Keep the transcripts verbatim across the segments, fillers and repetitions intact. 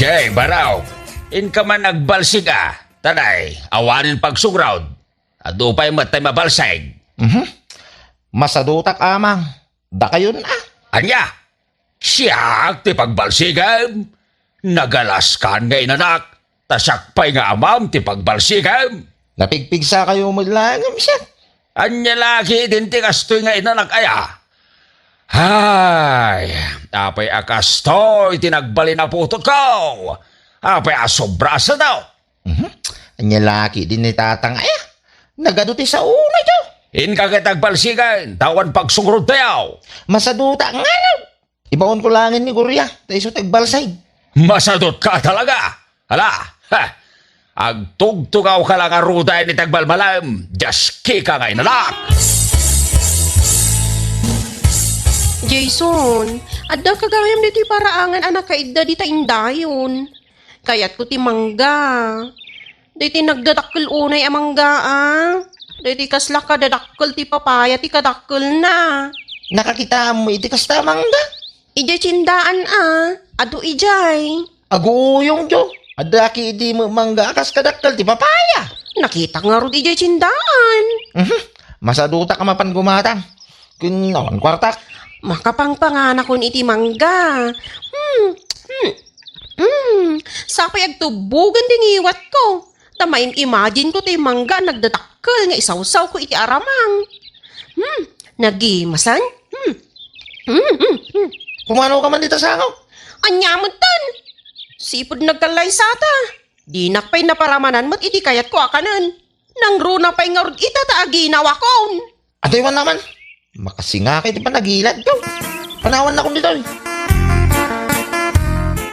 Kay, Baraw, inka man agbalsig a, tanay, awanen pagsugrod. Adu pay met tay mabalsig. Mhm. Masadutak, Amang. Dakayon a. Ania? Siak ti pagbalsigem? Nagalaskan nga inanak, ta siak pay nga amam ti pagbalsigem. Napigpigsa kayo met laeng ngem siak. Ania la ketdin ti kastoy nga inanak aya? Ay, apay a kastoy ti nagbalin a putotko? Apay a sobra a sadaw? Mhm. Ania la ketdin ni Tatang aya? Nagadu ti saona, jo. Inka ket agbalsigen, ta awan pagsugrudtayo. Masaduta ngarud. Ibaonko laengen ni Gloria, ta isu ti agbalsig. Masadutka talaga. Hala, ha. Agtugtugawka la ngarud iti agbalmalem. Diaskika nga inanak. Jason, adda ka gayam ditoy paraangan a nakaidda dita indayon. Kayatko ti mangga. Daytoy nagdadakkel unay a mangga, a. Daytoy kasla kadadakkel ti papaya ti kadakkelna. Nakakitaam iti kasta a mangga? Idiay tiendaan, a. Adu idiay. Aguyong, jo. Adda ketdi met mangga a kas kadakkel ti papaya. Nakitak ngarud idiay tiendaan. Mhm. Masadutak a mapan gumatang. Ken awan kuartak. Makapangpanganakon iti mangga. Hmm, hmm, hmm. Sapay agtubbogen ti ngiwatko. Ta main-imagine ko ti mangga a nagdadakkel nga isawsawko iti aramang. Hmm, nagimasan. Hmm. Hmm, hmm, hmm. Pumanaw ka man dita sango. Ania metten? Sipud nagkallaysata. Dinak pay naparamanan met iti kayatko a kanen. Nangruna pay ngarud ita ta aginawakon. Adaywan naman. Makasingaka iti panagiladko. Panawannakon ditoy.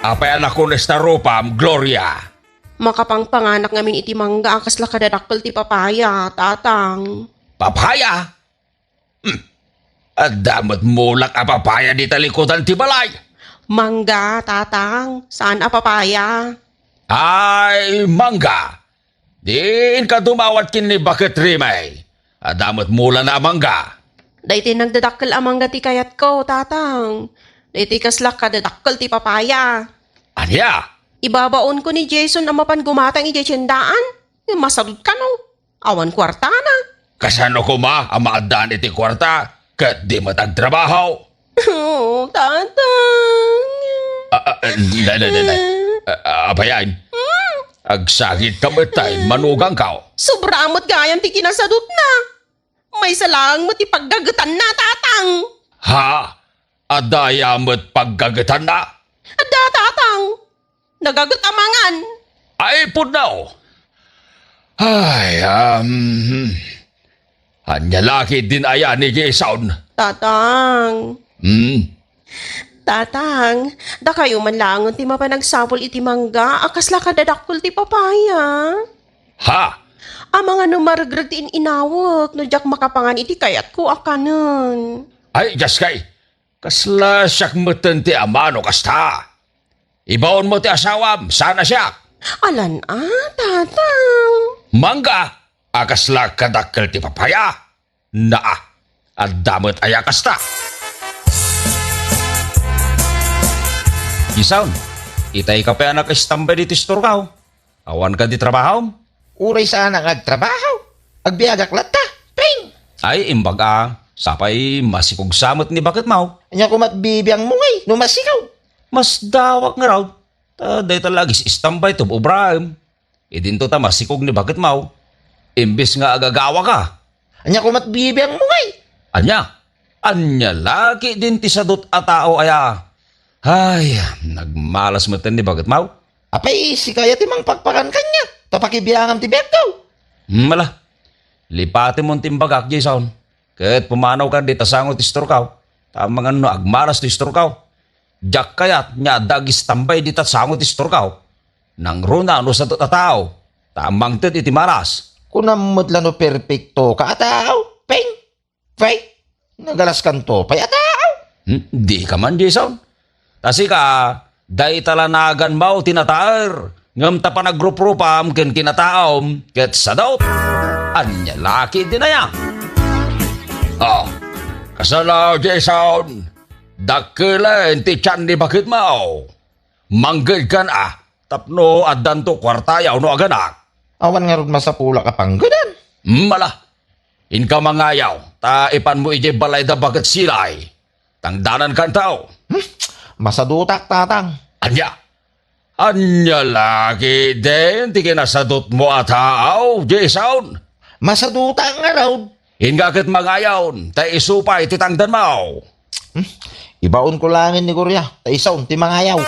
Apay a nakunes ta rupam, Gloria? Makapangpanganak ngamin iti mangga a kasla kadadakkel ti papaya, Tatang. Papaya? Hmm. Adda met mulak a papaya dita likudan ti balay. Mangga, Tatang. Saan a papaya. Ay, mangga. Diin ka dumawat ken ni Baket Rimay. Adda met mulana a mangga. Daytoy nagdadakkel a mangga ti kayatko, Tatang. Daytoy kasla kadadakkel ti papaya. Ania? Ibabaonko ni Jason a mapan gumatang idiay tiendaan. Masadut kano. Awan kuartana. Kasano koma a maaddaan iti kuarta ket di met agtrabaho? Oh, Tatang. Ah, ah, ah, nay, nay, nay, nay. Ah, ah, abayan. Hmm? Agsakit ka met tay manugang ka. Sobra met gayam ti kinasadutna. Maysa laeng met ti paggagetanna, Tatang. Ha? Adda aya met paggagetanna? Adda, Tatang. Nagaget a mangan. Ay, pudno! Ay, um, ania la ketdin aya ni Jason? Tatang. Hmm? Tatang, dakayo man laengen ti mapan agsapul iti mangga a kasla kadadakkel ti papaya. Ha? Amangan no maregreg ti in-inawek no diak makapangan iti kayatko a kanen. Ay, diaskay! Kasla siak metten ti ama no kasta. Ibaonmo ti asawam, saan a siak. Alan a, Tatang. Mangga a kasla kadakkel ti papaya. Naa, adda met aya kasta. Jason, itay ka pay a nakaistambay ditoy istorkaw. Awan kadi trabahom? Uray saanak nga agtrabaho. Agbiagak latta. Pring! Ay, imbag a, sapay masikog sa met ni baketmo. Ania koma ti bibiangmo ngay no masikog? Masdawak ngarud. Ta dayta la agis-istambay ti obraem. Idinto ta masikog ni baketmo. Imbes nga agagawa ka. Ania koma ti bibiangmo ngay? Ania? Ania la ketdin ti sadut a tao aya? Ay, nagmalas metten ni baketmo. Apay, sika aya ti mangpakpakan kaniak, ta pakibiangam ti biagko. Hmm, ala. Lipatemon ti imbagak, Jason. Ket pumanawkan dita sango ti istorkaw. Ta amangan no agmalas ti istorkaw. Diak kayat nga adda agistambay dita sango ti istorkaw. Nangruna no sadut a tao, ta mangted iti malas. Kunam met la no perpektoka a tao, Peng? Pay, nagalaskanto pay a tao. Hmm, dika man, Jason. Ta sika, dayta la naganmo ti nataer, ngem ta panagruprupam ken kinataom, ket sadut. Ania la ketdin aya? Oh, kasano, Jason? Dakkelen ti tian ni baketmo. Mangngegkan a, tapno addanto kuartayo no aganak. Awan ngarud masapulak a panggedan. Mala, inka mangayaw, ta ipanmo idiay balay da Baket Silay. Tangdanankanto. Hmm? Masadutak, Tatang. Ania? Ania la ketdin ti kinasadutmo a tao, Jason? Masadutak ngarud. Inka ket mangayaw, ta isu pay ti tangdanmo. Hmm? Ibaonko laengen ni Gloria, ta isu ti mangayaw.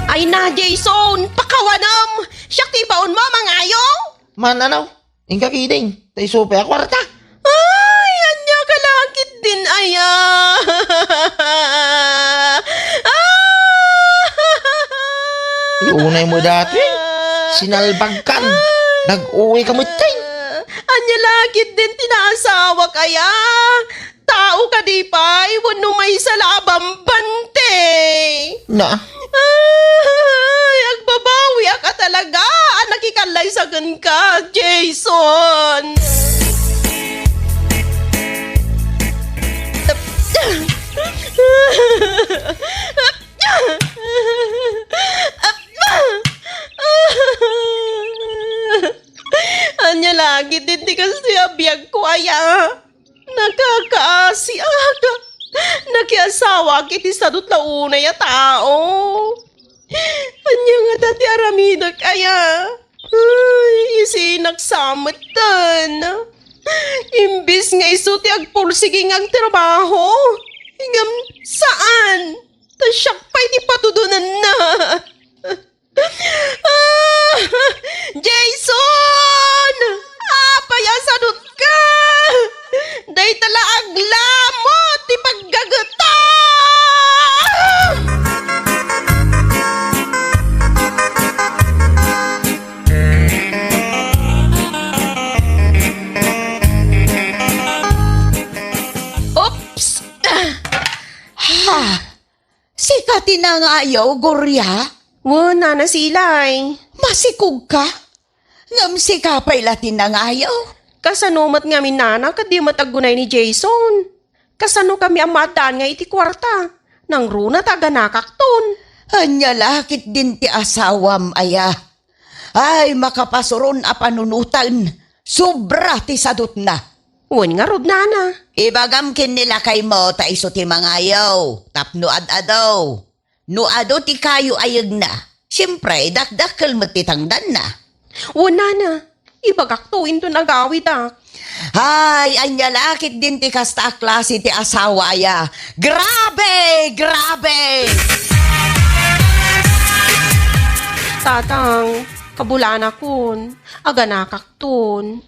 Ay na, Jason, pakawanem! Siak ti ibaonmo a mangayaw? Mananaw, inka ketdin, ta isu pay a kuarta. Ay, ania ka la ketdin aya? Ay, unay mo dati. Sinalbagkan. Nag-uwi ka metten. Ania la ketdin ti naasawak aya? Tao kadi pay wenno maysa la a bambante? Na. Ay, agbabawiak a talaga a nakikallaysakka, Jason. Ania la ketdin ti kastoy a biagko aya? Nakakaasiak. Nakiasawak iti sadut la unay a tao. Ania ngata ti aramidek aya? Ay, isinak sa metten. Imbes nga isu ti agpursigi nga agtrabaho, ngem saan. Ta siak pay ti patudonanna. Ah! Jason! Apay a sadutka? Dayta la aglamut ti paggageta! Oops! Ha! Sika ti nangayaw, Gloria? Wen, Nana Silay. Masikogka? Ngem sika pay la ti nangayaw? Kasano met ngamin, Nana, ket di met aggunay ni Jason? Kasano kami a maaddaan nga iti kuarta? Nangruna ta aganakakton. Ania la ketdin ti asawam aya? Ay, makapasuron a panunoten. Sobra ti sadutna. Wen ngarud, Nana. Ibagam ken ni lakaymo ta isu ti mangayaw tapno ad-adu. No adu ti kayo a yegna, siempre, dakdakkel met ti tangdanna. Wen, Nana. Ibagakto inton agawidak. Ay, ania la ketdin ti kasta a klase ti asawa aya? Grabe! Grabe! Tatang, kabulanakon, aganakakton.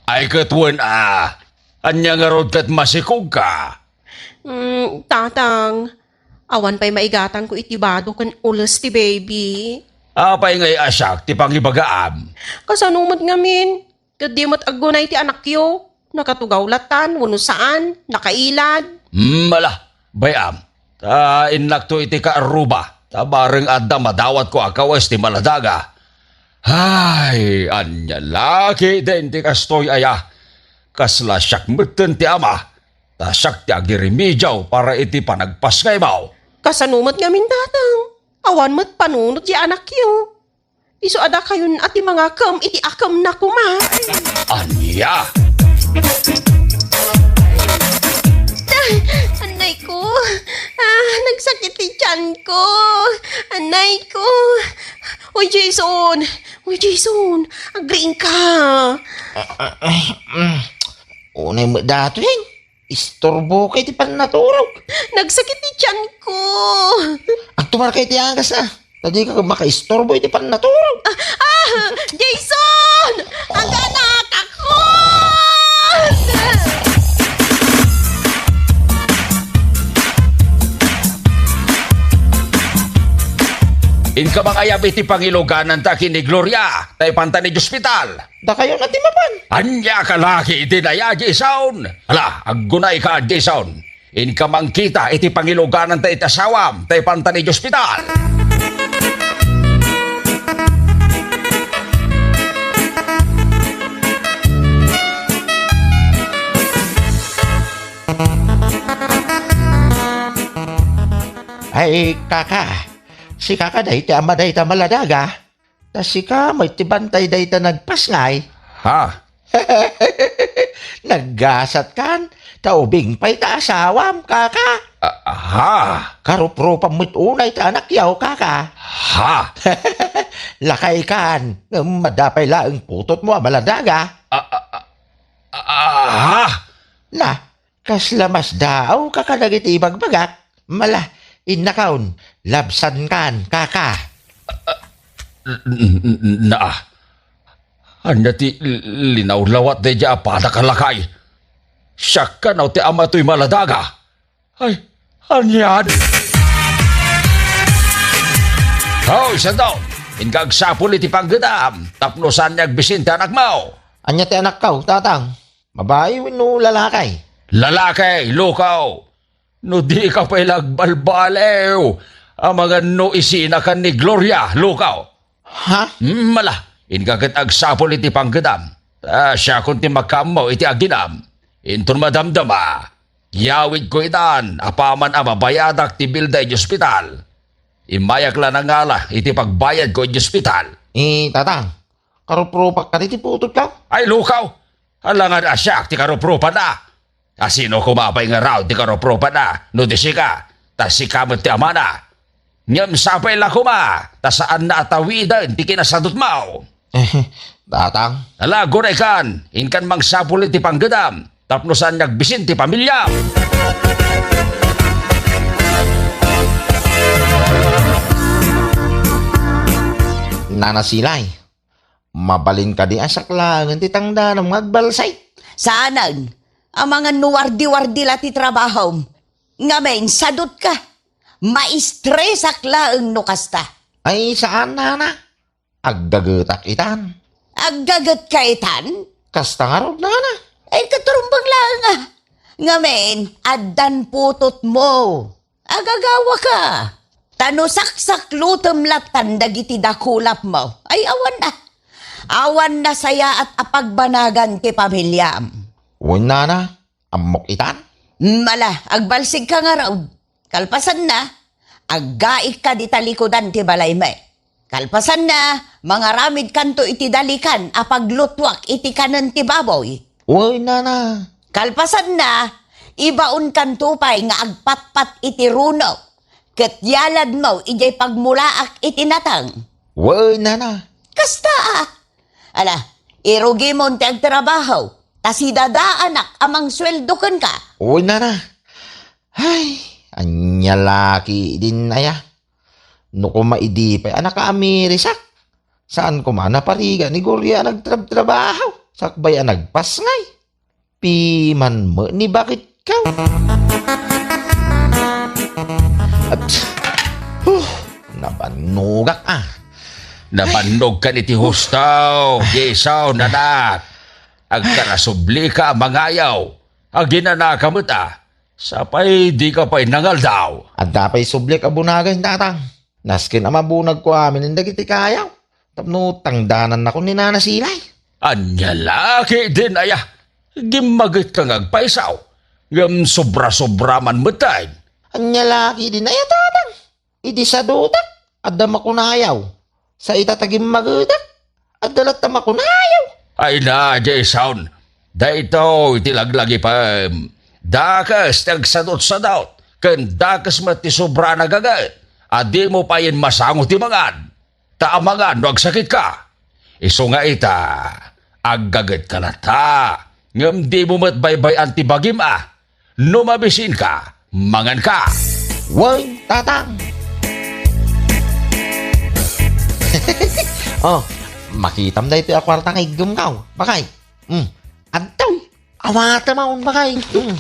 Ay, ket wen a, ania ngarud ket masikogka? Mm, Tatang, awan pay maigatangko iti bado ken ules ti baby. Apay ngay a siak ti pangibagaam? Kasano met ngamin? Ket di met aggunay ti anakyo. Nakatugaw latan wenno saan, nakailad. Hmm, ala, bay-am. Ta innakto iti kaarruba, ta bareng adda madawatko a kawes ti maladaga. Ay, ania la ketdin ti kastoy aya? Kasla siak metten ti ama, ta siak ti agiremediaw para iti panagpasngaymo. Kasano met ngamin, Tatang? Awan met panunot ti anakyo. Isu a dakayon a ti mangakem iti akemna koma. Ania? Ah, anay ko. Ah, nagsakit ti tiyan ko. Anay ko. Uy, Jason. Uy, Jason. Agriing ka. Ah, ah, ay, mm. Unay met datoyen. Istorboka iti pannaturog. Nagsakit ti tiyan ko. Agtumarka iti agas, a. Ta dika makaistorbo iti pannaturog. Ah, ah, Jason! Aganakakon! Inka mangayab iti pangilugananta ken ni Gloria, ta ipanta idiay ospital. Dakayo na ti mapan. Ania ka la ketdin aya, Jason? Ala, aggunayka, Jason. Inka mangkita iti pangilugananta iti asawam, ta ipanta idiay ospital. Ay, kaka, Sika kadi ti ama dayta maladaga, ta sika met ti bantay dayta nagpasngay. Ha? Naggasatkan, ta ubing pay ta asawam, kaka. Ah, ha? Karupropam met unay ta anakyaw, kaka. Ha? Lakaykan, ngem madapay laeng putotmo a maladaga. Ah, ah, ah, ah, ha? Na, kasla masdaawka kadagiti ibagbagak? Mala, innakaon, labsankan, kaka. N-, n-, n-, na, ania ti l-, linawlawat daydiay a padak a lakay? Siak kano ti ama toy maladaga? Ay, anian? Hoy, Sandok! Inka agsapul iti panggedam, tapno saan nga agbisin ti anakmo. Ania ti anakko, tatang? Babai wenno lalaki? Lalaki, lukaw! No dika pay la agbalbaliw, amangan no isinakan ni Gloria, lukaw. Ha? Mala, inka ket agsapul iti panggedam. Ta siakon ti makaammo iti aginam. Inton madamdama, yawidko itan apaman a mabayadak ti bilda iti ospital. Immayak la nangala iti pagbayadko iti ospital. Eh, tatang, karuprupak kadi ti putotko? Ay, lukaw! Alangan a siak ti karuprupanna. A sino koma pay ngarud ti karuprupanna no di sika? Ta sika met ti amana. Ngem sapay la koma ta saanna a tawiden ti kinasadutmo. Eh, tatang. Ala, aguraykan, inkan mangsapul iti panggedam, tapno saan nga agbisin ti pamiliam. Nana Silay, mabalin kadi a saklaengen ti tangdanam nga agbalsay? Saanen, amangan no wardi-wardi la ti trabahom. Ngamin, sadutka. Maistresak laeng no kasta. Ay, saan, nana. Aggagetak itan. Aggagetka itan? Kasta ngarud, nana. Ay, katurumbang laeng, a. Ngamin, addan putotmo. Agagawaka. Ta no saksaklutem lattan dagiti dakulapmo, ay awan a. Awan nasayaat a pagbanagan ti pamiliam. Wen, nana, ammok itan. Mala, agbalsigka ngarud. Kalpasanna, aggaikka di talikudan ti balaymi. Kalpasanna, mangaramidkanto iti dalikan a paglutuak iti kanen ti baboy. Wen, nana. Kalpasanna, ibaonkanto pay nga agpatpat iti runo, ket yaladmo idiay pagmulaak iti nateng. Wen, nana. Kasta, a. Ala, irugimon ti agtrabaho, ta sidadaanak a mangsueldo kenka. Wen, nana. Ay, ania la ketdin aya. No koma idi pay a nakaamirisak, saan koma naparigat ni Gloria a nagtrabtrabaho, sakbay a nagpasngay. Piman met ni baketko. At, huh, nabannogak, a. Nabannogkan iti husto, Jason, anak. Agkarasublika a mangayaw. Aginanaka met, a. Sapay dika pay nangaldaw. Adda pay sublik a bunagen, tatang. Nasken a mabunagko aminen dagiti kayaw. Tapno tangdanannakon ni Nana Silay. Ania la ketdin aya? Gimmagetka nga agpayso. Ngem sobra-sobra man metten. Ania la ketdin aya, tatang? Idi sadutak, adda makunayaw. Sa ita ta gimmagetak, adda latta makunayaw. Ay na, Jason, daytoy ti laglagipem. Dakes ti agsadutsadut, ken dakes met ti sobra a nagaget, a dimo payen masango ti mangan. Ta amangan no agsakitka. Isu nga ita, aggagetka latta, ngem dimo met baybay-an ti bagim a. No mabisinka, manganka. Wen, tatang. Oh, makitam daytoy a kuarta nga iggemko, bakay. Hmm. Adtoy. Awatem a, bakay. Hmm.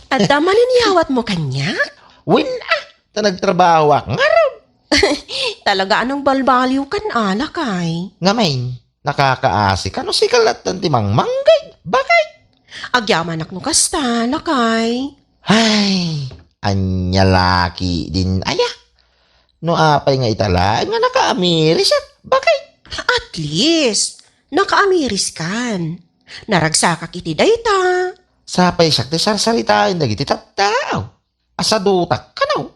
Adda malin iyawatmo kaniak? Wen, a, ta nagtrabahoak ngarud. Talaga a nangbalbaliwkan, a, lakay. Ngamin, nakakaasi kano sika lattan ti mangmanggay, bakay. Agyamanak no kasta, lakay. Ay, ania la ketdin aya? No apay nga ita laeng nga nakaamirisak, bakay. At least, nakaamiriskan. Naragsakak iti dayta. Sapay siak ti sarsaritaen dagiti tattao. Asadutak kano.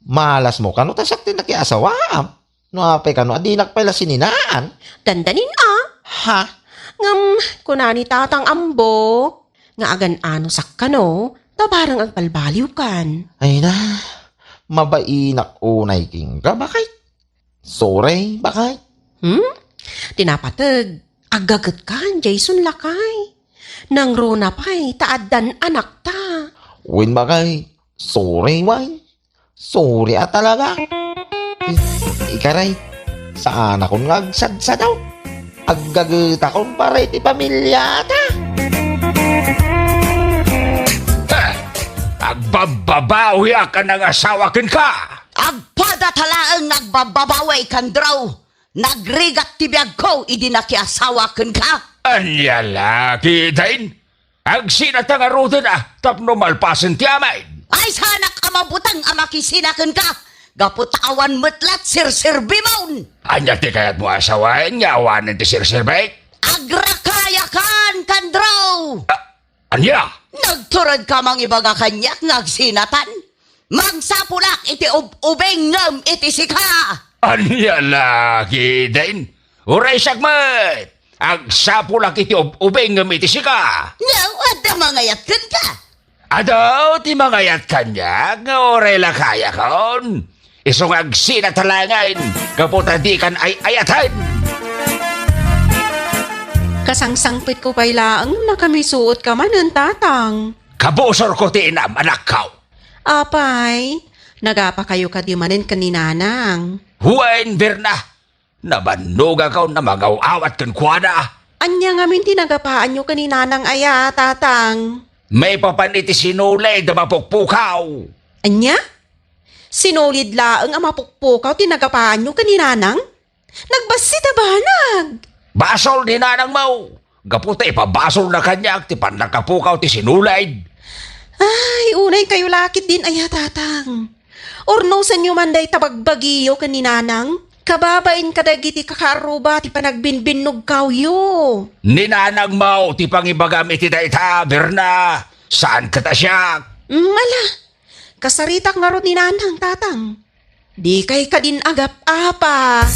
Malasmo kano ta siak ti nakiasawaam? No apay kano a dinak pay la sininaan? Dandanin a. Ha? Ngem kuna ni Tatang Ambo nga agan-anosak kano ta barang agbalbaliwkan. Ay na, mabainak unay kenka, bakay? Sorry, bakay? Hmm? Ti napateg, aggagetkan, Jason lakay. Nangruna pay, ta addan anakta. Wen, bakay? Sorry, way. Sorry a talaga. I-, ikaray, saanakon nga agsadsadaw. Aggagetakon para iti pamiliata. Eh, agbabbabawiak a nangasawa kenka. Agpadata laeng nga agbabbabawi, Kandro. Nagrigat ti biagko idi nakiasawa kenka. Ania la ketdin? Agsinata ngaruden a tapno malpasen ti amin. Ay, saanak a mabuteng a makisina kenka. Gapu ta awan met la ti serserbimon. Ania ti kayatmo a sawen nga awanen ti serserbik? Agrakayakan, Kandro! Ah, ania? Nagturedka mangibaga kaniak nga agsinatan? Magsapulak iti ub-ubing ngem iti sika. Ania la ketdin? Uray siak met. Agsapulak iti ub-ubing ngem iti sika. Nia, adda mangayat kenka? Adu ti mangayat kaniak nga uray la kayakon. Isu nga agsinata laengen, gapu ta dikan ay-ayaten. Kasangsangpetko pay laeng no nakamisuotka manen, Tatang. Kabusorko ti inam, anakko. Apay, nagapakayo kadi manen ken ni Nanang? Wen, Berna, nabannogakon a mangaw-awat kenkuana. Ania ngamin ti nagapaanyo ken ni Nanang aya, Tatang? Maipapan iti sinulid a mapukpukaw. Ania? Sinulid laeng a mapukpukaw ti nagapaanyo ken ni Nanang? Nagbassit a banag! Basol ni nanangmo! Gapu ta ipabasolna kaniak ti pannakapukaw ti sinulid. Ay, unay kayo lakit din aya, Tatang. Urnosenyo man dayta bagbagiyo ken ni Nanang. Kababain kadagiti kakaarruba ti panagbinbinnugkawyo. Ni nanangmo ti pangibagam iti dayta, Berna. Saan ket a siak. Mm, ala, kasaritak ngarud ni Nanang, Tatang. Dikay kadin agap-apa.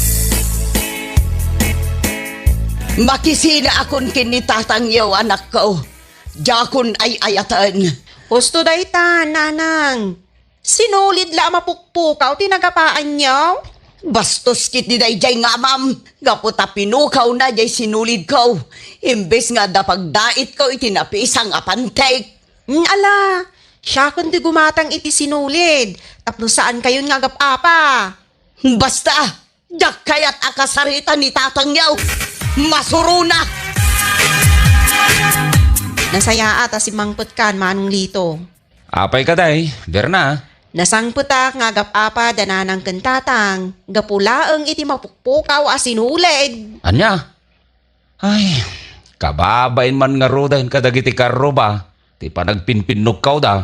Makisinaakon ken ni Tatangyo, anakko. Diakon ay-ayaten. Husto dayta, Nanang. Sinulid la a mapukpukaw ti nagapaanyo? Bastos ketdi daydiay nga amam. Gapu ta pinukawna diay sinulidko. Imbes nga adda pagdaitko iti napisang a pantik. Mm, ala, siakon ti gumatang iti sinulid, tapno saankayon nga agap-apa. Basta, diak kayat a kasarita ni Tatangyo. Masuronak! Nasayaat a simmangpetkan, Manong Lito. Apay kadi, Berna? Nasangpetak nga agap-apa da Nanang ken Tatang, gapu laeng iti mapukpukaw a sinulid. Ania? Ay, kababain man ngaruden kadagiti karruba ti panagpinpinnugkawda.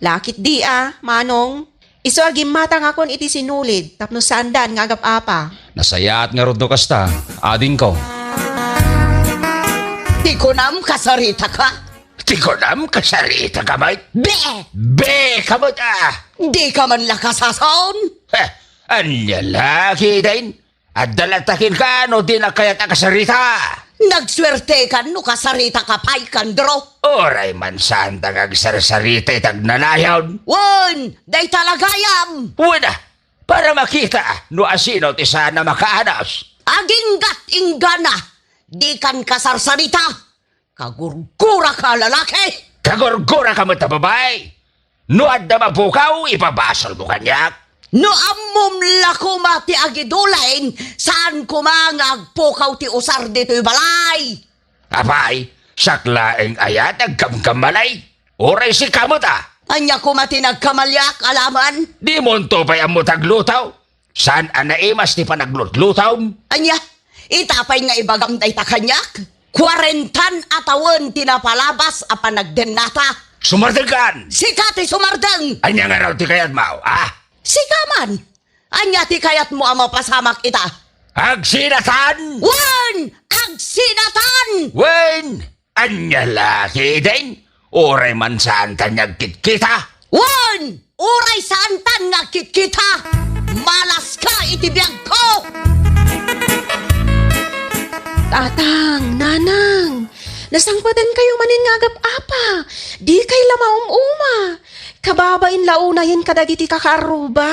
Lakit di a, Manong. Isu a gimmatangakon iti sinulid tapno saandan nga agap-apa. Nasayaat ngarud no kasta, adingko. Ti kunam, kasaritaka? Ti kunam, kasaritaka met? Be! Be ka met a! Dika man la kasasaon? Heh, ania la ketdin? Adda latta kenka no dinak kayat a kasarita. Nagsuertekan no kasaritaka pay, Kandro. Uray man saanta nga agsarsarita iti agnanayon. Wen, dayta la gayam. Wen a, para makita no asino ti saan a makaanos. Aginggat inggana, dikan kasarsarita. Kagurguraka a lalaki! Kagurguraka met a babai! No adda mapukaw, ipabasolmo kaniak. No ammom la koma ti agidulain, saan koma nga agpukaw ti usar ditoy balay. Apay, siak laeng aya ti agkamkamali? Uray sika met a. Ania koma ti nagkamaliak, alaman? Dimonto pay ammo ti agluto? Saan a naimas ti panaglutlutom? Ania? Ita pay nga ibagam dayta kaniak? Kuarentan a tawen ti napalabas a panagdennata. Sumardengkan! Sika ti sumardeng! Ania ngarud ti kayatmo, a? Sika man! Ania ti kayatmo a mapasamak ita? Agsinatan! Wen! Agsinatan! Wen! Ania la ketdin? Uray man saanta nga agkitkita? Wen! Uray saantan nga agkitkita, malaska iti biagko! Tatang, nanang, nasangpetankayo manen nga agap-apa. Dikay la maum-uma. Kababain la unayen kadagiti kakaarruba.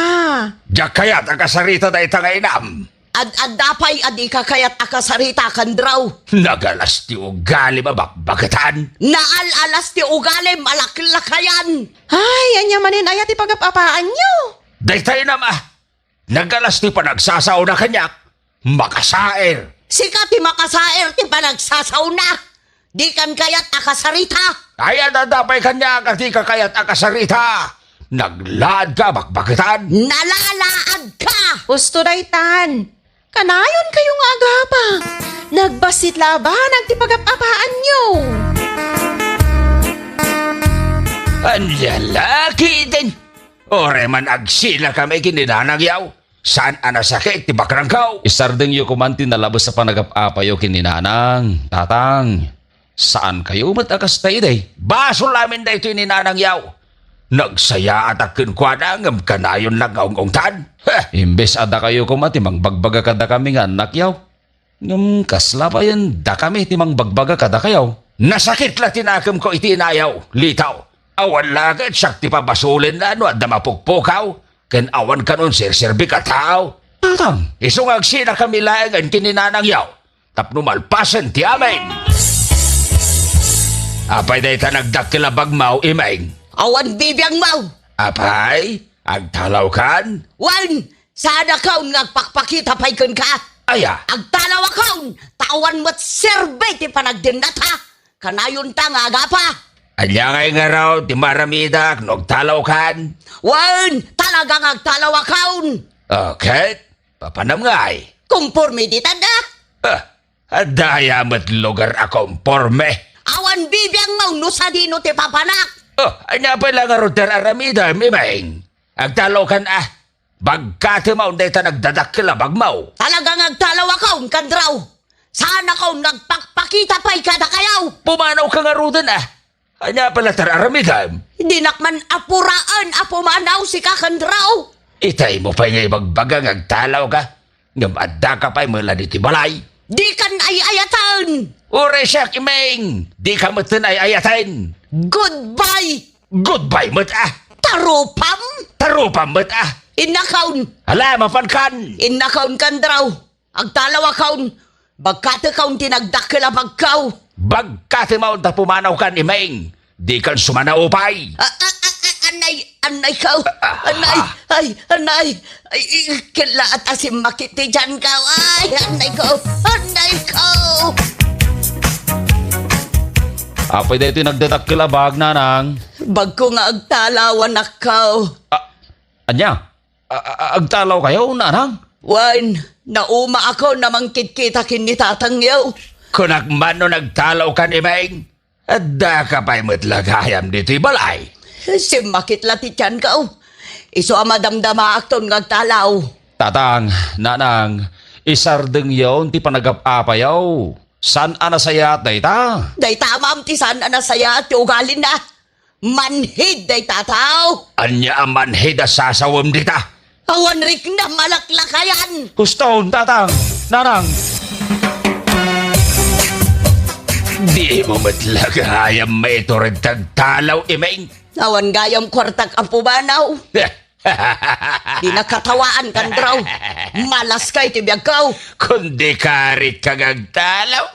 Diak kayat a kasarita dayta nga inam. Ad-adda pay a dika kayat a kasarita, Kandraw. Nagalas ti ugalim a bakbaketan. Naal-alas ti ugalim a laklakayan. Ay, ania manen aya ti pagap-apaanyo? Dayta inam a, nagalas ti panagsasaona kaniak. Makasaer. Sika ti makasaer ti panagsasaona. Dikan kayat a kasarita. Ay, adda pay kaniak a dika kayat a kasarita. Naglaadka a bakbaketan. Nalalaadka! Husto daytan. Kanayonkayo nga agapa. Nagbassit la a banag ti pagap-apaanyo. Ania la ketdin? Uray man agsilakami ken ni nanangyaw. Saan a nasakit ti bakrangko. Isardengyo koman ti nalabes a panagap-apayo ken ni nanang, tatang. Saankayo met a kasta idi? Basol amin daytoy ni nanangyaw. Nagsayaatak kenkuana ngem kanayon la nga ung-ungtan. Heh! Imbes a dakayo koma ti mangbagbaga kadakami nga annakyaw. Ngem kasla payen dakami ti mangbagbaga kadakayo? Nasakit la ti nakemko iti inayaw, Litaw. Awan la ket siak ti pabasolenna no adda mapukpukaw, ken awan kanon serserbik a tao. Tatang! Isu nga agsilakami laengen ken ni nanangyaw tapno malpasen ti amin. Apay dayta nagdakkel a bagmaw, Imeng? Awan bibiangmaw. Apay, agtalawkan? Wen, saanakon nga agpakpakita pay kenka. Aya? Agtalawakon, ta awan met serbi ti panagdennata. Kanayonta nga agapa. Ania ngay ngarud ti maaramidak no agtalawkan? Wen, talaga nga agtalawakon. O, ket? Papanam ngay? Komporme ditan a. Ah, adda aya met lugar a komporme? Awan bibiangmaw no sadino ti papanak. O, ania pay la ngarud ti ar-aramidem, Imeng? Agtalawkan a. Bagkatem a dayta nagdadakkel a bagmaw. Talaga nga agtalawakon, Kandraw. Saanakon nga agpakpakita pay kadakayo. Pumanawka ngaruden a. Ania pay la ti ar-aramidem? Dinak man apuraen a pumanaw, sika, Kandraw. Itay mo pay nga ibagbaga nga agtalawka, ngem addaka pay met la ditoy balay. Dikan ay-ayaten. Uray siak, Imeng, dika metten ay-ayaten. Goodbye. Goodbye met a. Tarupam? Tarupam met a. Innakon. Ala, mapankan. Innakon, Kandraw. Agtalawakon. Bagkatekon ti nagdakkel a bagko. Bagkatem a ta pumanawkan, Imeng. Dikan sumanaupay. A, a, a, a, anay, anayko. Ah, ah, anay, ah. Ay, anay. Ay, ay, kella at asim makit ti tiyanko. Ay, anayko. Anayko. Apay daytoy nagdadakkel a bag, nanang? Bagko nga agtalawanakko. Ah, ania? A-, a-, agtalawkayo, nanang? Wen, naumaakon a mangkitkita ken ni tatangyo. Kunak man no nagtalawkan, Imeng. Addaka pay met la gayam ditoy balay. Simmakit la ti tiyanko. Isu a madamdamaakton nga agtalaw. Tatang, nanang, isardengyon ti panagap-apayo. Saan a nasayaat dayta? Dayta, ma'am, ti saan a nasayaat ti ugalina. Manhid dayta a tao. Ania a manhid a sasawem dita? Awan rikna malaklakayan. Huston, tatang, nanang. Di mo met la gayam maitured ti agtalaw, Imeng. Awan gayam kuartak a pumanaw. Di nakatawaan, Kandraw. Malaska iti biagko. Kundi karit ka nga agtalaw,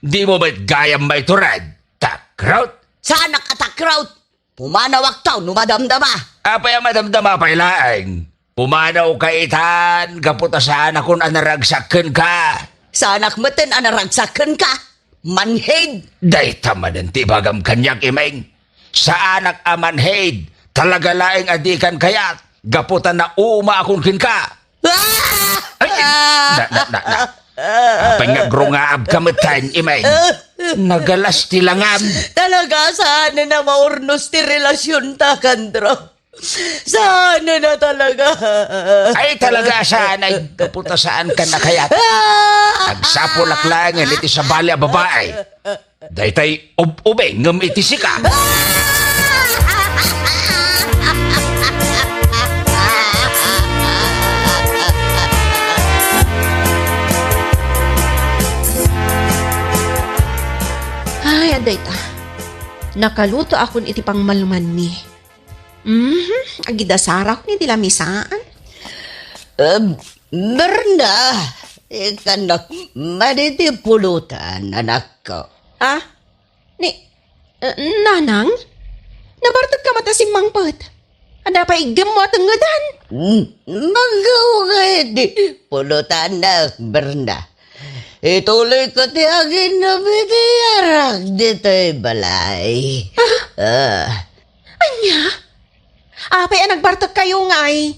di mo met gayam maitured. Takrot. Saanak a takrot. Pumanawakto no madamdama. Apay a madamdama pay laeng? Pumanawka itan gapu ta saanakon a naragsak kenka. Saanak metten a naragsak kenka. Manhid. Dayta manen ti ibagam kaniak, Imeng. Saanak a manhid. Talaga laeng a dikan kayat gapu ta naumaakon kenka. Ah! Ay, na, na, na, na. Apay nga agrungaabka metten, Imeng? Nagalas ti langam. Talaga, saan na maurnos ti relasyonta, Kandraw? Saan na talaga? Ay, talaga, saan ay gapu ta saanka nakayat. Ah! Agsapulak laeng iti sabali a babae. Daytay ub-ubing ngem iti sika. Nakalutoakon iti pangmalmanmi. Mhm, agidasarakon iti lamisaan. Em, Berna, ikanak man iti pulutan, anakko. Ah? Ni, eh, Nanang? Nabartek ka mata simmangpet. Adda pay iggemmo a tengngedan. Hmm, manggaw ka iti pulutan, Berna. Ituloy ko ti aginom iti arak ditoy balay. Ah? Ah. Ania? Apay a nagbartek kayo ngay?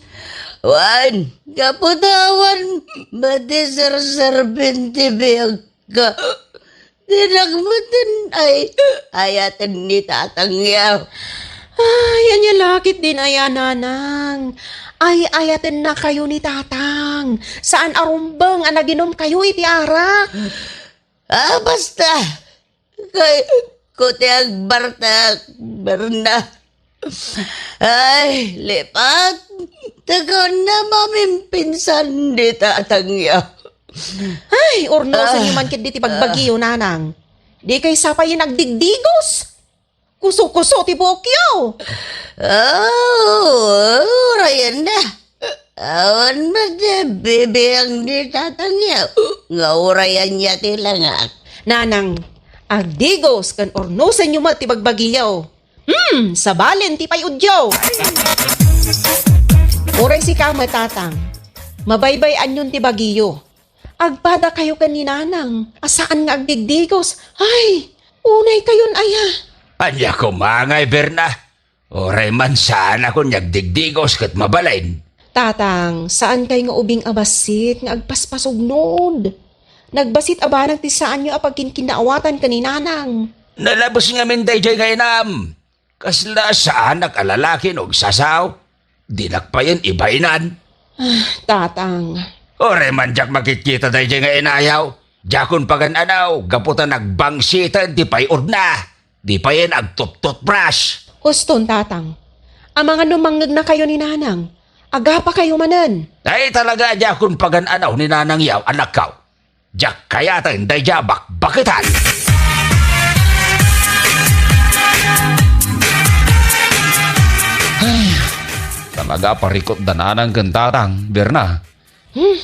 Wen, gapu ta awan met ti serserbente biag ka. Dinak metten ay ayaten ni tatangyo. Ay, ania la ketdin aya, Nanang. Ay-ayatenna kayo ni Tatang. Saan a rumbeng a naginom kayo iti arak. Ah, basta. Kay, ko ti agbartek, Berna. Ay, lipat. Taga na mamimpinsan ni tatangyo. Ay, urnosenyo Ah. man ketdi ti bagbagiyo, Nanang. Di kay sapayen agdigdigos. Kuso-kuso ti buokyo. Oh, urayen na. Awan met ti bibiang ni tatangyo. Nga urayen niya ti langak. Nanang, agdigos ken urnosenyo met ti bagbagiyo. Hmm, sabalen ti pay-udyo. Uray sika met, Tatang. Mabaybay-anyon ti bagiyo. Agpada kayo ken ni Nanang a saan nga agdigdigos. Ay, unay kayon aya. Ania koma ngay, Berna? Uray man saan a kun nga agdigdigos ket mabalin. Tatang, saan kay nga ubing a bassit nga agpaspasugnod. Nagbasit a banag ti saanyo a pagkinkinnaawatan ken ni Nanang. Nalabes ngamin daydiay nga inam. Kasla saanak a lalaki no agsasao, dinak payen ibainan. Ah, Tatang. Uray man diak makitkita daydiay nga inayaw, diakon pagan-anaw, gapu ta nagbangsiten ti pay-udna. Di payen agtututbras. Huston, Tatang. Amangan no mangngegna kayo ni Nanang, agapa kayo manen. Ay, talaga, diakon pagan-anaw ni Nanang yaw, anakkaw. Diak kayaten daydiay a bakbaketan. Ay, talaga, parikut da Nanang ken Tatang, Berna. Hmm.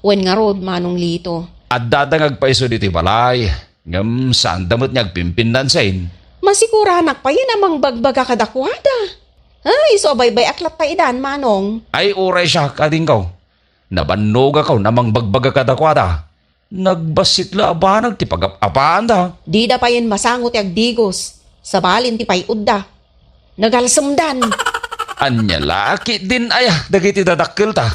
Wen ngarud, Manong Lito. Addada nga agpaisud iti balay, ngem saanda met nga agpimpindansin. Masiguranak payen a mangbagbaga kadakuada. Ay, isu a baybay-ak latta idan, Manong. Ay, uray siak, adingko. Nabannogakon a mangbagbaga kadakuada. Nagbassit la a banag ti pagap-apaanda. Dida payen masango ti agdigos. Sabalen ti pay-udda. Nagalsemdan. Ania la ketdin aya dagiti dadakkelta?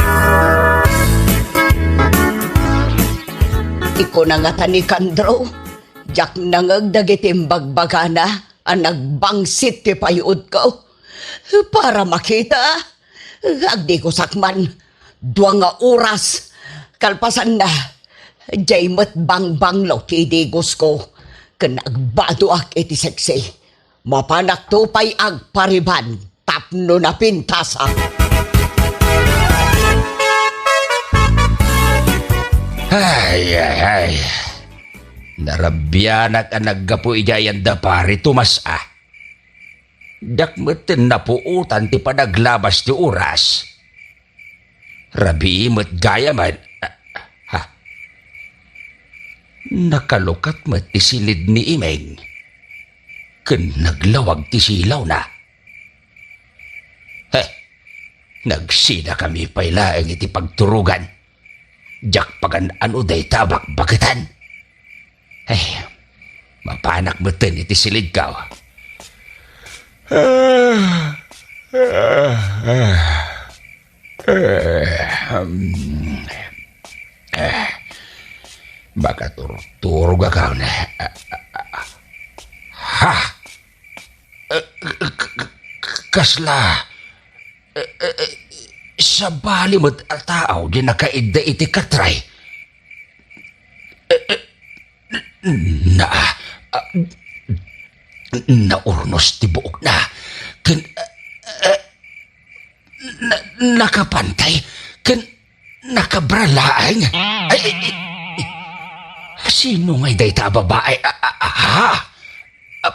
Ikuna ngata ni Kandro, diak nangngeg dagiti imbagbagana a nagbangsit ti pay-udko. Para makita, agdigosak man. Dua nga oras, kalpasanna, diay met bangbanglo ti idigosko, ken agbadoak iti seksi. Mapanakto pay agpariban tapno napintasak. Ay, ay, ay. Narabianak a naggapu idiay anda, Pari Tomas, a. Diak metten napuotan ti panaglabas ti oras. Rabii met gayam a, ha? Nakalukat met ti silid ni Imeng ken naglawag ti silawna. He, nagsidakami pay laeng iti pagturogan. Diak pagan-ano dayta a bakbaketan. Ay, mapanak metten iti silidko. Makaturturog a kaon. Ha? Eh, k-, k-, k-, kasla, eh, eh, eh, sabali met a tao di nakaidda iti katray. Eh, eh, na, ah, naurnos ti buokna. Ken, eh, eh, na, nakapantay. Ken, nakabra laeng. Ay, ay, ay, ay. Sino ngay dayta a babae? Ah, ah, ah, ha? Ah,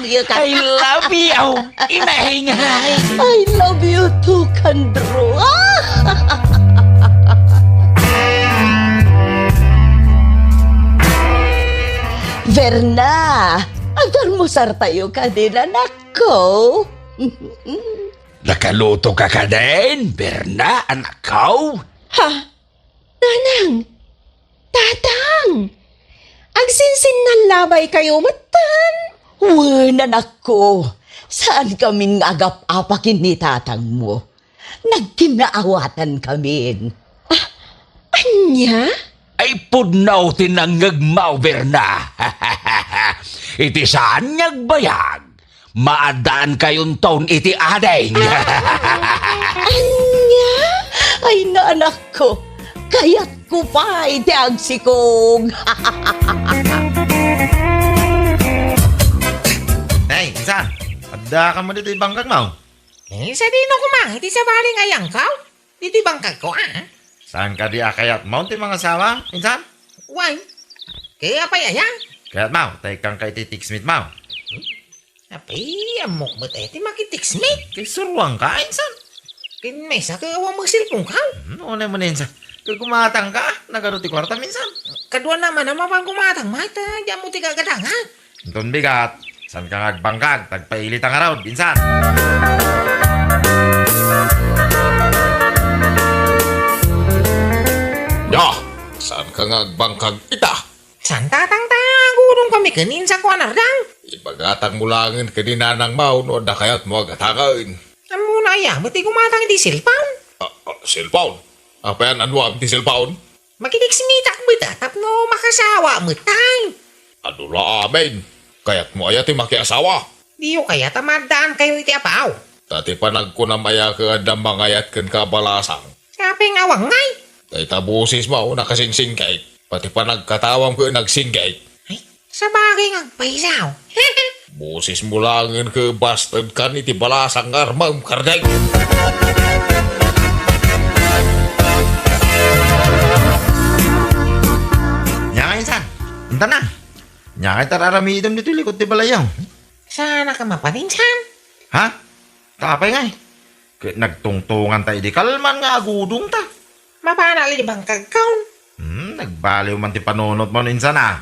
Maria ka. I love you, Ineng. I love you too, Kandro. Verna, agarmusar tayo kadin, anakko. Nakaluto ka kadin, Verna, anakko? Ha? Nanang! Tatang! Agsinsinnan labay kayo metten! Wen, anakko, saan kamin nga agap-apa ken ni tatangmo. Nagkinnaawatan kamin. Ah, ania? Ay, pudno ti nangngegmo, Verna. Iti saan nga agbayag, maaddaan kayonton iti ading. Ania? Ay, naanakko, kayatko pay ti agsikog. Hey, insan, adda ka mo ditoy bangkagmo? Eh, sadino koma iti sabali nga ayangkaw? Ditoy bangkagko, ah? Saan kadi a kayatmo ti mangasawa, insan? Wen, kaya pay aya? Kayatmo, ta ikkanka iti text meet mo. Apay, ammok met aya ti makitext meet? Kay suruanka, insan. Ken maysa ket awan met cellphone-kaw? Hmm, unay mo ni, insan. Kay gumatangka, nagadu ti kuartam, insan. Kaduana man a mapan gumatang, mayta, diak mo ti gagadangan. Inton bigat, saanka nga agbangkag, ta agpailita ngarud, insan. Nia, saanka nga agbangkag ita? Saan, tatang, ta agudongkami ken ni insangko a nardang. Ibagatangmo laengen ken ni nanangmo no adda kayatmo a gataken. Ammona aya met ti gumatang iti cellphone? Ah, ah, cellphone? Apay a nanuam ti cellphone? Makitext meet-ak met a tapno makasawa met tay. Adu la amin. Kayatmo aya ti makiasawa? Diyo kayat a maaddaankayo iti apaw? Ta ti panagkunam aya ket adda mangayat kenka a balasang. Apay nga awan ngay? Dayta bosesmo, nakasingsingkit. Pati panagkatawam ket nagsinggit. Ay, sabagay nga agpaysaw. Bosesmo laengen ket bastedkan iti balasang nga armem, kardeng. Nia nga insan, intan na. Nia nga intan aramidem ditoy likod ti balayyo. Saanak a mapan, insan? Ha? Apay ngay? Ket nagtungtunganta idi kalman nga agudongta. Mapanak la idi bangkagkon. Hmm, nagbaliw man ti panunotmo, insan, a.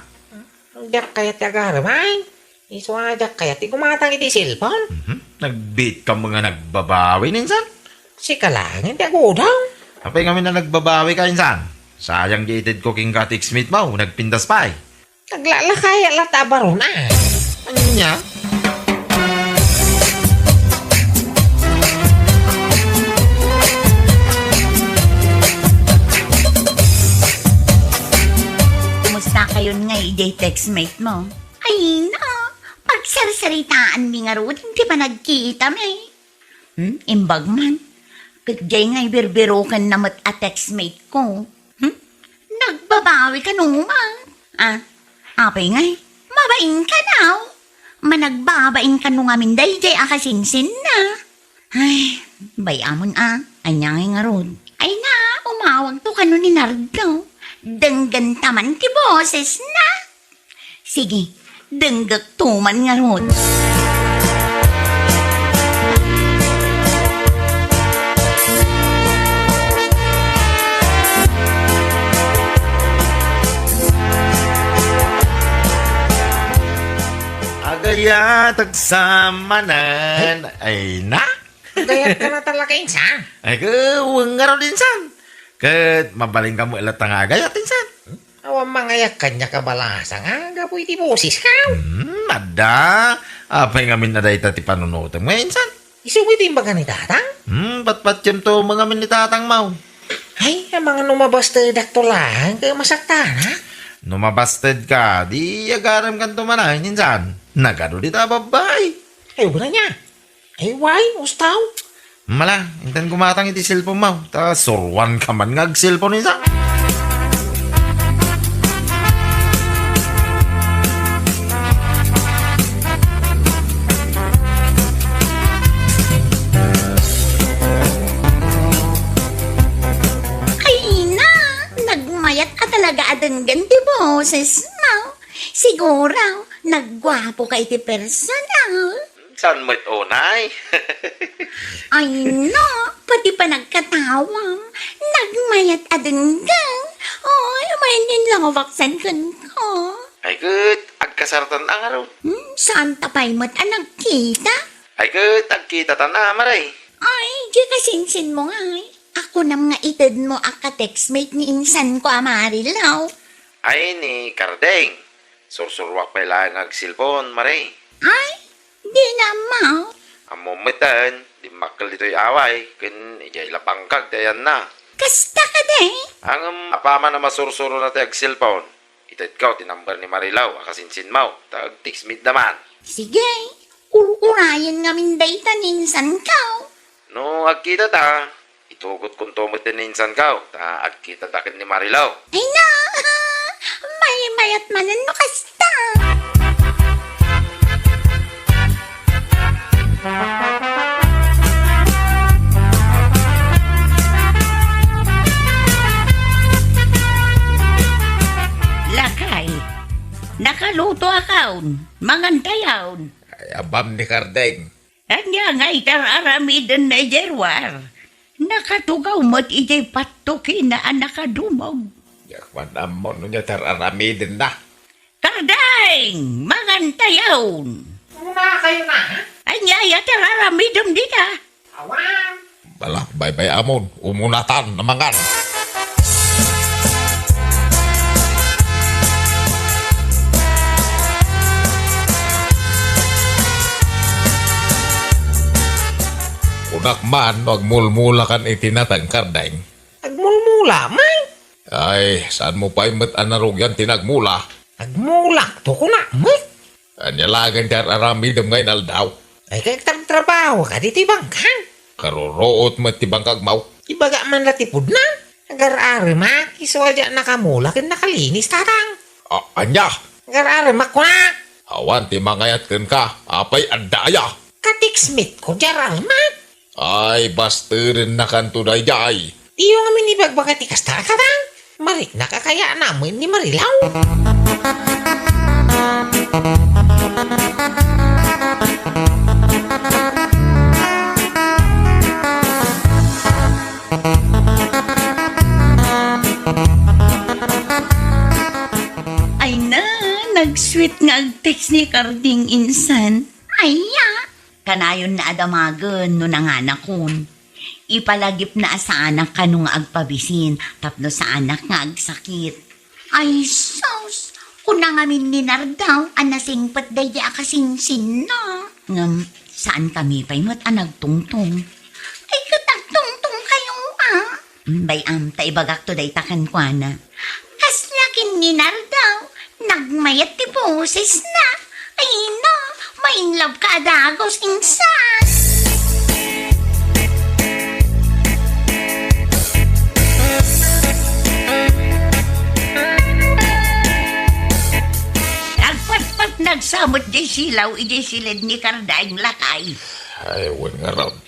Diak kayat ti agarem, ay. Isu a diak kayat ti gumatang iti cellphone. Mhm. Nagbiitkam nga nagbabawi, insan. Sika laengen ti agudong. Apay ngamin a nagbabawika, insan? Sayang ti itedko kenka a text meet-mo, nagpintas pay. Naglalakayat latta a barona. Ania? Kumusta kayon ngay idiay textmate mo? Ay, na, pagsarsaritaanmi ngarud ti panagkitami. Hmm, imbag man. Ket diay ngay birbirokenna met a textmate ko. Hmm? Nagbabawi kano man. Ah, apay ngay, mabain kano? Managbabain kano ngamin daydiay a kasingsinna. Ay, bay-amon a, ania ngay ngarud? Ay na, umawagto kano ni Nardo. Denggenta man ti bosesna. Sige, denggekto man ngarud. Agay Yatagsa manen. Ay, na? Agayat ka na talaga, insan. Ay, ke, wen ngarud, insan. Ket mabalin ka mo ilatta nga agayat, insan. Awan mangayak kaniak a balasa nga gapu iti boses ka. Hmm, adda. Apay ngamin a dayta ti panunotem nga, insan? Isu met ti imbaga ni Tatang? Hmm, patpatiem to mangamin ni Tatang mo. Ay, amangan no mabasted ak to laeng, ket masaktanak. No mabasted ka, di agarem kanto manen, insan. Nagadu dita a babbai. Ay, wala niya. Ay, way, ustaw. Mala, intan gumatang iti cellphone mo. Ta suruan ka man nga ag-cellphone, insan. Ay, ina, nagmayat a talaga a denggen ti boses mo. Siguro, nagguapo ka iti personal. Saan met unay? Ay, na, pati panagkatawam, nagmayat a denggen. Ay, manen lang a baksan kenka. Ay, ket, agkasartan a ngarud. Hmm, saan ta pay met a nagkita? Ay, ket, agkitatan a, Mare. Ay, di kasinsin mo ngay. Ako nam nga ited mo a ka-textmate ni insan ko a Marilaw. Ay, ni Kardeng. Sursuruak pay laeng nga ag-cellphone, Mare. Ay, di na, Maw. Ammom metten, dimmakkel ditoy away, ken idiay la bangkag ti ayanna. Kasta kadi? Ngem apaman a masursurona ti ag-cellphone, itedko ti number ni Marilaw a kasinsinmo, ta ag-textmate da man. Sige, ur-urayen ngamin dayta ni insanko. No agkitata, itugotkonto met ti ni insanko, ta agkitata ken ni Marilaw. Ay na! Maymayat manen no kasta! Lakay, nakaluto akon, mangantayon. Ay, abam ni Kardeng. Ania nga itar-aramiden na idiay ruar? Nakatugaw met idiay pattukina a nakadumog. Diak man ammo no ania itar-aramiden na. Kardeng! Mangantayon! Umuna kayo na, ha? Ania ya itar-aramidem dita? Awan. Bala, baybay-amon, umunatan a mangan. Kunak man no agmulmulakan iti nateng, Kardeng. Agmulmula man? Ay, saanmo pay met a narugian ti nagmula? Agmulakto, kunak met. Ania laeng ti ar-aramidem nga inaldaw? Ay, kagtrabtrabaho ka ditoy bangkag? Karuruot met ti bangkagmo. Ibagak man la ti pudno. Agar-aremak, isu a diak nakamula ken nakalinis, Tatang. A-, ania? Agar-aremak, kunak. Awan ti mangayat kenka, apay adda aya? Ka-textmate ko, diak ar-aremak. Ay, basterennakanto daydiay. Diyo ngamin ibagbaga ti kasta, Tatang. Mariknak a kayatna met ni Marilaw. Ay na, nag-sweet nga ag-text ni Kardeng insan. Ay, ya. Kanayonna a damagen no nanganakon. Ipalagipna a saanak kano nga agpabisin tapno saanak nga agsakit. Ay, sus! Kuna ngamin ni Nardaw a nasingpet daydi a kasinsinna. Ngem saankami pay met a nagtungtong. Ay, ket agtungtong kayo, a? Mm, bay-am, ta ibagakto dayta kenkuana. Kasla ken ni Nardaw, nagmayat ti bosesna. Ay, no, ma-inlove ka a dagus, insan. Agpatpatnag sa met diay silaw idiay siled ni Kardeng, lakay. Ay, wen ngarud.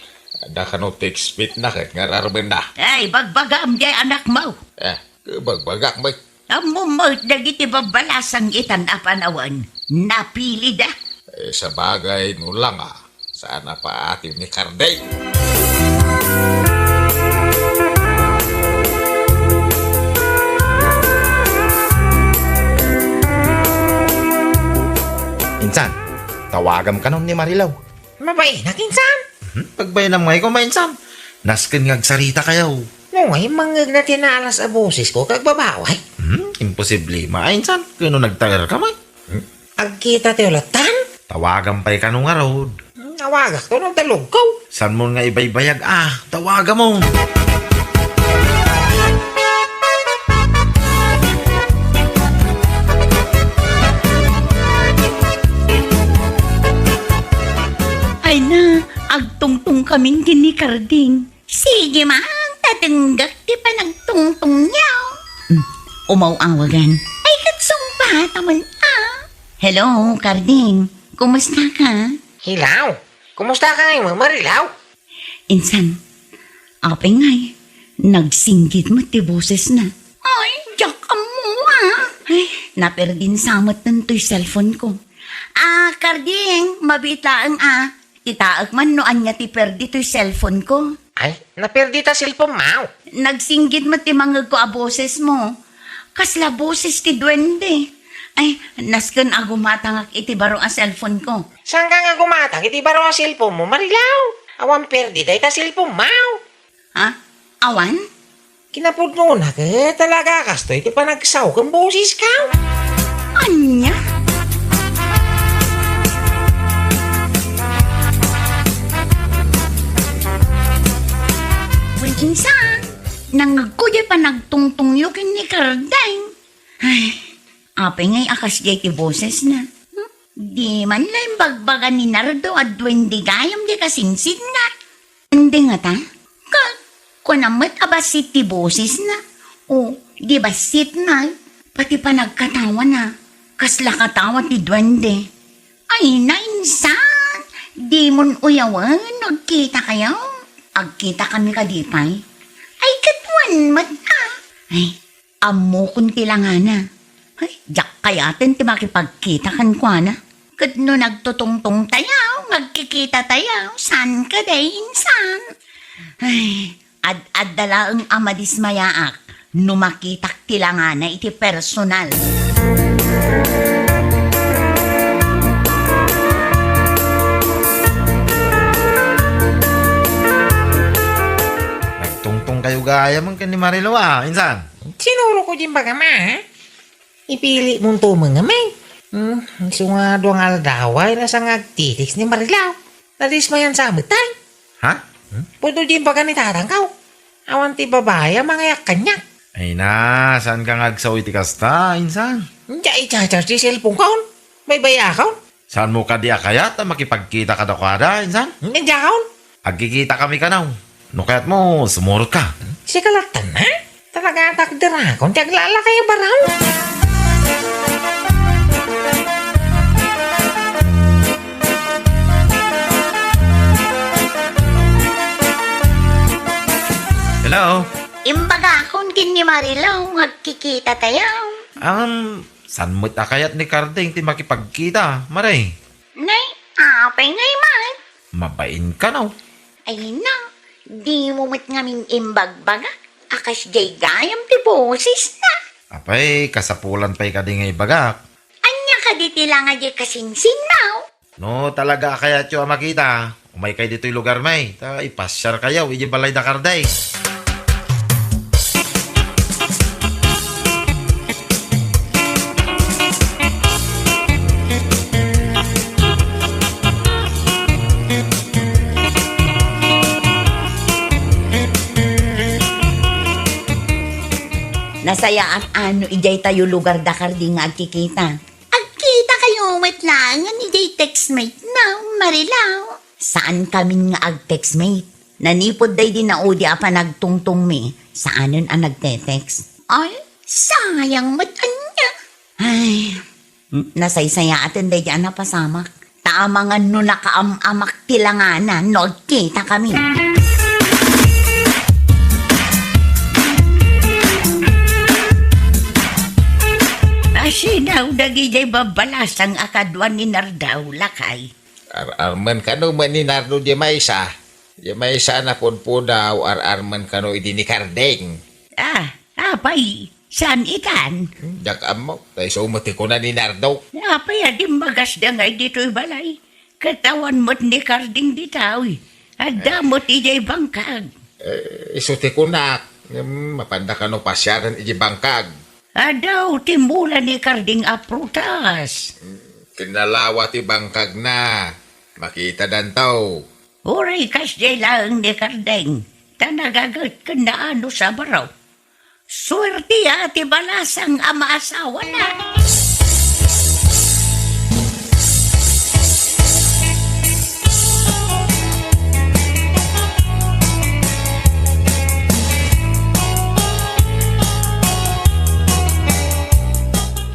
Adda kano ti expect na ket ngararben na. Ay, bagbagam diay anakmo. Eh, bagbagak met. Ammom met dagiti babbalasang itan a panawen, napilida. Eh, sabagay, no la nga, saan a paatiw ni Kardeng. Insan, Tawagam kanon ni Marilaw. Mabainak, insan? Hmm? Pagbainam ngay ko, mainsan. Nasken nga agsaritakayo. No, ay, mangngegna ti naalas a bosesko, kag babaway. Hmm? Imposible, mainsan. Kano nagtaer ka, may? Hmm? Agkita tayo latan? Tawagam pay kano ngarud. Hmm, awagak to, no, dalog ko. San mo nga ibaybayag, ah? Tawagam mo. Ay na, agtungtong kamin ken ni Karding. Sige man, ta denggak ti panagtungtongyo. Hmm, umaw-awagan. Ay, ket sungbatam, ah. Hello, Karding. Kumusta ka? Hilaw. Kumusta ka ngay, Marilaw? Insan, apay ngay, nagsinggit met ti bosesna. Ay, diak ammo, ah. Ay, naperdin sa met toy cellphone ko. Ah, Karding, mabiit laeng, ah. Kitaek man no ania ti perdi toy cellphone ko. Ay, naperdi ta cellphone mo? Nagsinggit met ti mangngegko a bosesmo. Kasla boses ti duwende. Ay, nasken a gumatangak iti baro a cellphone ko. Saan ka nga gumatang iti baro a cellphone mo, Marilaw? Awan perdi dayta cellphone mo? Ha? Awan? Kinapudnona ket talaga kastoy ti panagsaw ken boseska? Ania? Wen, insan, nangngegko diay panagtungtongyo ken ni Kardeng. Ay, apay ngay a kasdiay ti bosesna? Hmm? Di man la imbagbaga ni Nardo a duwende gayam diay kasinsinna. Indi ngata? Ka, kuna met a bassit ti bosesna. O, di bassit ngay. Pati panagkatawana. Kasla katawa ti duwende. Ay, nainsan! Dimon uyawen no agkitakayo. Agkitakami kadi pay? Ay, ket wen met, ah. Ay, ammokon ti langana. Ay, diak kayaten ti makipagkita kenkuana. Ket no nagtutungtong tayo, nagkikita tayo, saan kadi, insan? Ay, ad-adda laeng a madismayaak no makitak ti langana iti personal. Nagtungtong kayo gayam ken ni Marilu, ah, insan? Sinuro ko din baga, ma, ha? Ipili mo tumeng, amen. Hmm, isu nga dua nga aldaw, ay, nasa nga agtitext ni Marilaw. Nadismayan sa amet, ay. Ha? Hmm? Pwede din baga ni tatang ka, oh. Awan ti babae a mangayak kaniak. Ay na, saan ka nga agsaw iti kasta, insan? Diay i-charge ti cellphone ka, on. Baybay-akon. Saan mo kadi a kayat a makipagkita kadakuada, insan? Diakon. Agkikita kami kanaw. No kayat mo, sumurot ka. Sika lattan, ha? Talaga takderakon ti aglalakay a baraw. Hello? Imbagakon ken ni Marilaw nga agkikita tayo. Um, saan met a kayat ni Kardeng ti makipagkita, Mare? Nay, apay ngay man? Mabain kanaw. Ay na, dimo met ngamin imbagbaga a kasdiay gayam ti bosesna. Apay, kasapulan pay kadi nga ibagak. Ania kadi ti langa diay kasinsinna? No talaga a kayatyo a makita, umaykay ditoy lugarmi, ta ipasiarkayo idiay balay da Kardeng. Nasayaat a no idiay tayo lugar da Kardeng nga agkikita. Agkitakayo met laengen idiay textmate na, Marilaw. Saan kamin nga agtextmate? Nanipud daydi naudi a panagtungtongmi, saanen a nagte-text. Ay, sayang met ania. Ay, nasaysayaaten daydi a napasamak. Ta amangan no nakaam-amak ti langana no agkita kami. Asidaw dagidiay babbalasang a kadua ni Nardo, lakay. Ar-armen kano met ni Nardo diay maysa. Diay maysa a napudpudaw, ar-armen kano idi ni Kardeng. Ah, apay, Saan itan? Diak ammo. Ta isu met ti kuna ni Nardo. Apay a dimmagasda ngay ditoy balay? Ket awan met ni Karding dita, uy. Adda met idiay bangkag. Eh, isu ti kunak. Hmm, mapanda kano pasiaren idiay bangkag? Adaw ti mula ni Karding a prutas. Hmm, kinalawa ti bangkagna. Makitadanto. Uray kasdiay laeng ni Karding, ta nagaget ken naanus a baro. Suertea ti balasang a maasawana.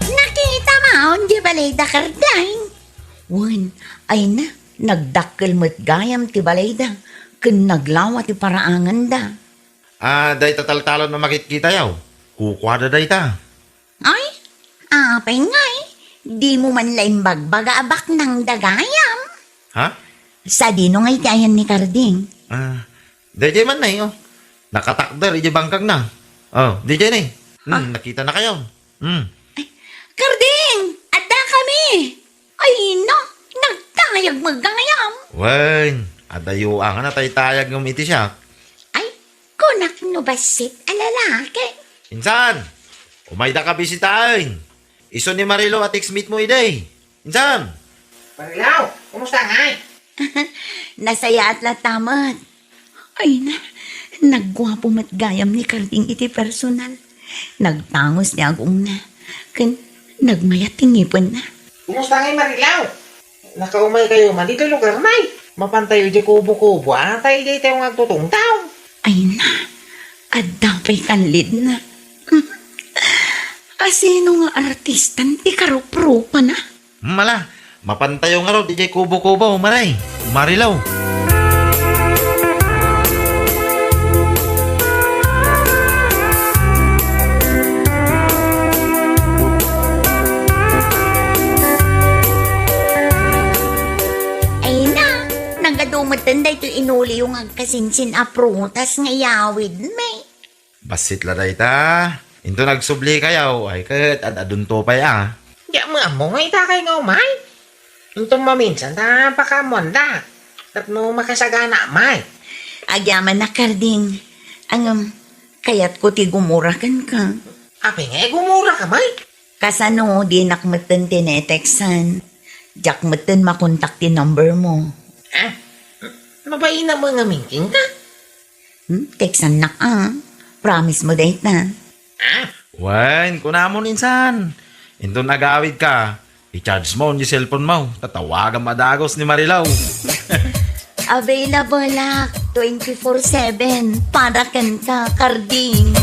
Nakita maon di balay da Karding? Wen, ay na, nagdakkel met gayam ti balayda, ken naglawa ti paraanganda. Ah, dayta taltalon a makitkitayo. Kukuada dayta. Ay, apay ngay, dimo man la imbagbaga a baknang da gayam? Ha? Sadino ngay ti ayan ni Karding? Ah, daydiay man nay, oh. Nakatakder idiay bangkagna. Oh, daydiay nay. Hmm, Ah. Nakitanakayo. Hmm. Ay, Karding! Addakami! Ay, na! Nagtayag met gayam! Wen, adayo a nga nataytayag ngem iti siak. Ay, kunak no bassit a lalaki. Insan, umayda ka bisitaen. Isu ni Marilo a text meet mo idi. Insan! Marilo, kumusta ngay? Nasayaat latta met. Ay na, nagguapo met gayam ni Karding iti personal. Nagtangos ti agongna, ken nagmayat ti ngipenna. Kumusta ngay, Marilaw? Nakaumay kayo man ditoy lugar, may? Mapantayo di kubo-kubo, a, tay di tayo nga agtutungtaw. Ay na, adda pay kanlidna. Asino nga artistan ti karuprupana? Mala, mapantayo ngarud idiay kubo-kubo, Maray. Marilaw. Ay na, nagadu metten daytoy inuliyo nga agkasinsin a prutas nga iyawidmi. Bassit la dayta. Inton agsubli kayo, ay ket ad-adunto pay a. Diak met ammo nga ita kay nga umay. Inton maminsan ta pakaammoanda. Tapno makasagana may. Agyaman na, Karding. Ngem, kayatko ti gumura kenka. Apay nga gumura ka, may? Kasano, dinak metten tinetextan. Diak metten makontak ti number mo. Ah, mabain a mangamin kenka? Hmm? Textannak a. Promise mo dayta? Ah? Wen, kunamon insan. Inton agawid ka, i-charge mo ni cellphone mo. Tatawagam a dagus ni Marilaw. Available ak twenty-four seven para kenka, Karding.